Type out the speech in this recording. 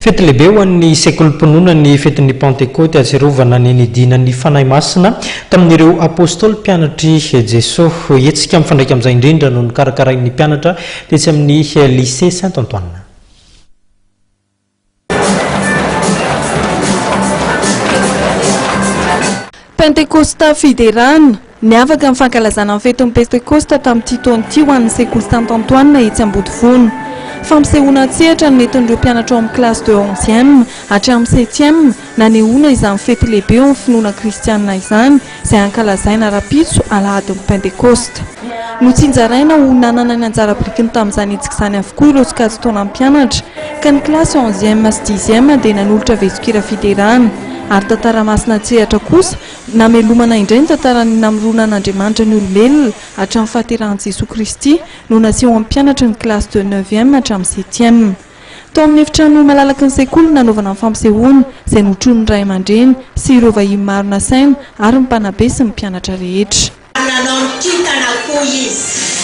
Fety lehibe ho an'ny sekolim-pinoana ny fetin'ny Pantekôty ahatsiarovana ny nidinan'ny Fanahy Masina tamin'ireo Apôstôly mpianatr'i Jesoa. Hetsika mifandraika amin'izay indrindra no nokarakarain'ny mpianatra tetsy amin'ny Lycée Saint Antoine. Pentekosta Fiderana, Niavaka ny fankalazana ny fetin'ny Pentekosta tamin'ity taona ity ho an'ny sekoly Saint Antoine etsy Ambodivona. Fampisehoana an-tsehatra no nentin'ireo mpianatra ao amin'ny classe de onzième hatramin'ny septième nanehoana izany fety lehibe eo amin'ny finoana kristianina izany izay hankalazaina rahampitso alahadin'ny Pentekosta. Notsinjaraina ho nanana ny anjara birikiny tamin'izany hetsika izany avokoa ireo sokajin-taona mpianatra ka ny kilasy onzième sy dixième dia nanolotra vetson-kira fiderana ary tantara masina an-tsehatra kosa Namelomana indray ny tantaran'ny namoronan'Andriamanitra ny olombelona hatramin'ny fahaterahan'i Jesoa Kristy no naseho amin'ny mpianatry ny kilasy de neuvième hatramin'ny septième. Tao amin'ny efitrano malalaky ny sekoly no nanaovana ny fampisehoana, izay notronin'ny ray aman-dreny sy ireo vahiny maro nasaina ary ny mpanabe sy ny mpianatra rehetra. Ary nanao ny kintana koa izy.